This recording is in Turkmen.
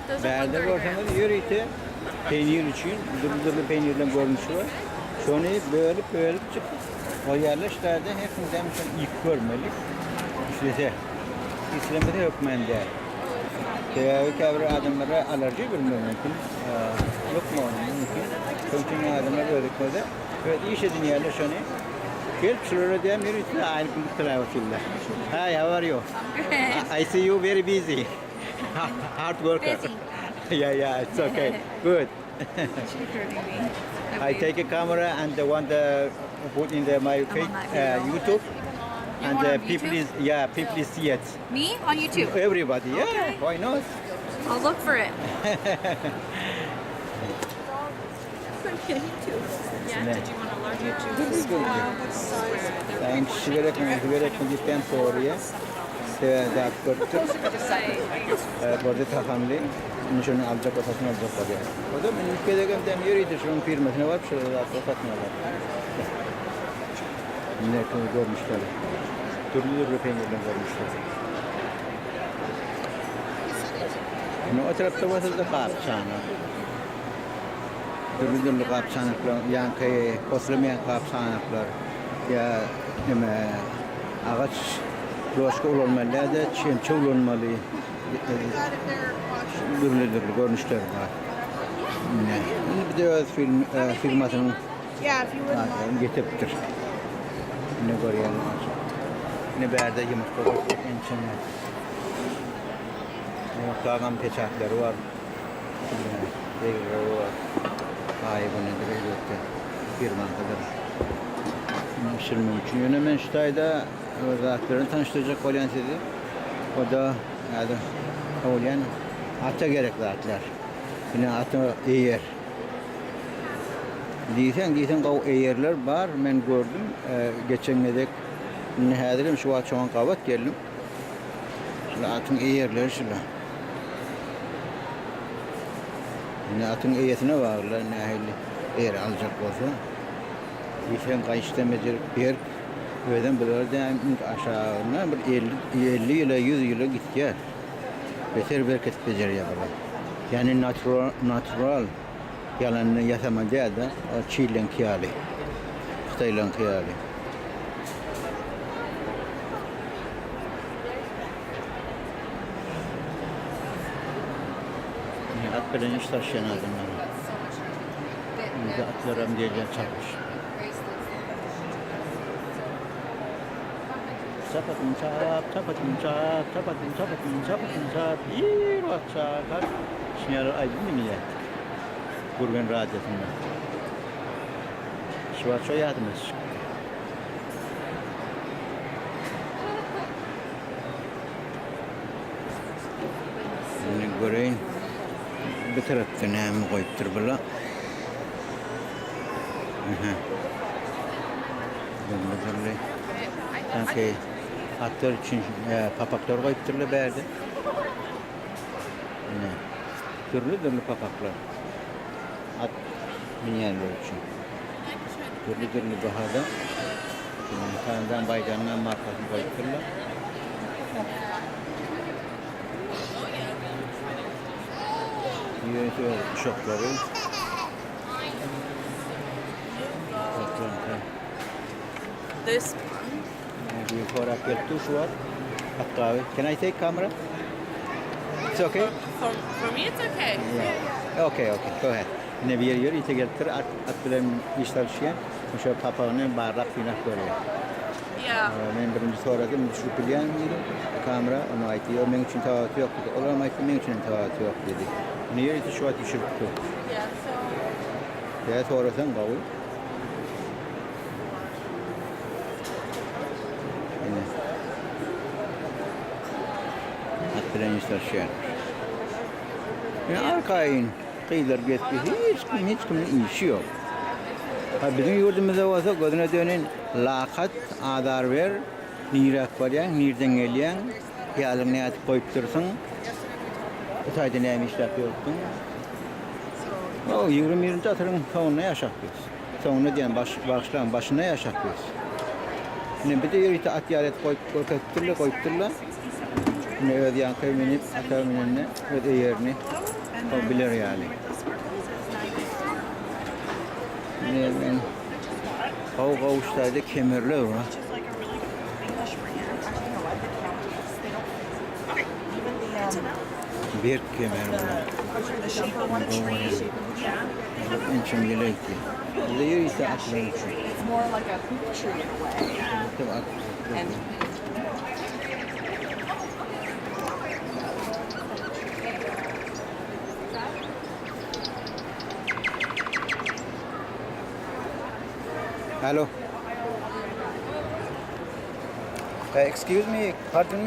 Bärde görseňiz ýörite peýnir üçin dürli-dürli peýnirleň görnüşi bar. Şony bölüp-bölüp çykyp goýýarlar. Şu taýda her kim dem şony iýip görmeli. Islese. Islemese hökmän däl. Sebäbi käbir adamlara allergiýa bermegi mümkin. Ýokmagy mümkin. Şonuň üçin adamlar özükmede öz iş edinýärler şony. Gelip şulara diýýän ýörite aýlyk günlük töläp otyrlar. Hi, how are you? I see you very busy. Hard worker. Busy. yeah, yeah, it's okay. Good. She's recording me. I take a camera and the one that put in the my face, on that uh, video. YouTube, You and want uh, on people YouTube? is yeah, people see it. Me on YouTube. Everybody, yeah, Okay. why not? I'll look for it. Yeah, did you want a larger juice? Ben kişilere mi, mi gittim soruya. Zat görüpdür. Borde tahamly. Indi şony aljak bolsa satyn aljak bolýar. O da men ilk gezegem dem ýörite şonuň firmasyna baryp şol zatlary satyn alar. Indi görnüşleri. Dürli-dürli peýnirleň görnüşleri. Indi o tarapda bolsa da gap-çanak. Dürli-dürli gap-çanaklar, ýaňky poslamaýan gap-çanaklar ýa neme agaç ložka ulanmaly däl-de, çemçe ulanmaly. Dürli-dürli görnüşleri bar. Ine, indi bir de öz film, firmasynyň zatlaryny getiripdir. Ine görýäňiz. Ine bärde ýumurtga goýup ençeme. Ýumurtgagam peçatleri bar. Belgileri bar. Aýy günidir elbetde. Firmaňkydyr. Pişirmek üçin. Ýöne men şu taýda zatlaryny tanyşdyrjak bolýan sizi. O da häzir bolýan ata gerek zatlar. Ine ata eýer. Diýseň, diýseň gowy eýerler bar. Men gördüm geçen gezek. Indi häzir hem şu wagt şoňa gabat geldim. Şular atyň eýerleri şular. Indi atyň eýesine bagly nähili eýer aljak bolsa. Diýseň gaýyşdan bejerip berk. Özem bular däm aşagyna bir 50 50 ýyla 100 ýyla gitýär. Beter berk edip bejerýär bular. Ýani natural natural ýalandan ýasama däl-de, çilleňki ýaly. Hytaýlaňky ýaly. At bilen iş taşlaýan adamlar. Indi atlaram gelýär çapyş. Çapatyn çap, çapatyn çap, çapatyn çapatyn çapatyn çap, ir wagt çakar. Şuny aýdym diňleýärdik. Gürgen radiosynda. Şu wagt şo ýadyma düşüpdi. Indi göreýin. Bu tarapda näme goýupdyr bular? Aha. Dürli dürli. Sanki atlar üçin e, papaklar goýupdyrlar bärde. Ine. Dürli dürli papaklar. At münýänler üçin. Dürli-dürli bahada Kandan baýdagynyň markasyny goýupdyrlar. Ýörite öz guşaklary. This Bir sorap gelip dur şu wagt. Hatda can I take camera? It's okay? for, for me it's okay. Yeah. Okay, okay. Go ahead. Ine bir ýer ýörite gelipdir, at, at bilen iş salyşýan. Şo papagyny barlap synap görýär. Yeah. Men birinji soradym, düşürip bilýänmi diýdim. Kamera, onu aýtdy, ýok, meň üçin tapawuty ýok diýdi. Olam aýtdy, meň üçin hem tapawuty ýok diýdi. Ine ýörite şu wagt düşürip dur. Yeah, so Ýa sorasaň gowy. Ine. At bilen iş salyşýar. Ine arkaýyn gyzlar gezdi. Hiç kim, hiç kimiň işi ýok. Ha biziň ýurdumyzda bolsa gözüne dönen lakat, azar ber, niräk barýaň, nirden gelýäň, ýalyň nädip goýup dursuň, bu taýda näme işläp ýörüpdiň. O 21-nji asyryň soňunda ýaşap ýörüs. Soňunda diýen baş, bagyşlaň, başynda ýaşap ýörüs. Ine bir de ýörite at ýaly edip goýup görkezipdirler, goýupdyrlar. Ine öz ýaňky münüp, ata münende öz eýerini. O biler ýaly. Ine men gowy gowy ştaýda kemerler bar. Berk kemer bular. Gowy. Ençem ýyla gitdi. Bu-da ýörite atlar üçin. Hello. Excuse me, pardon me.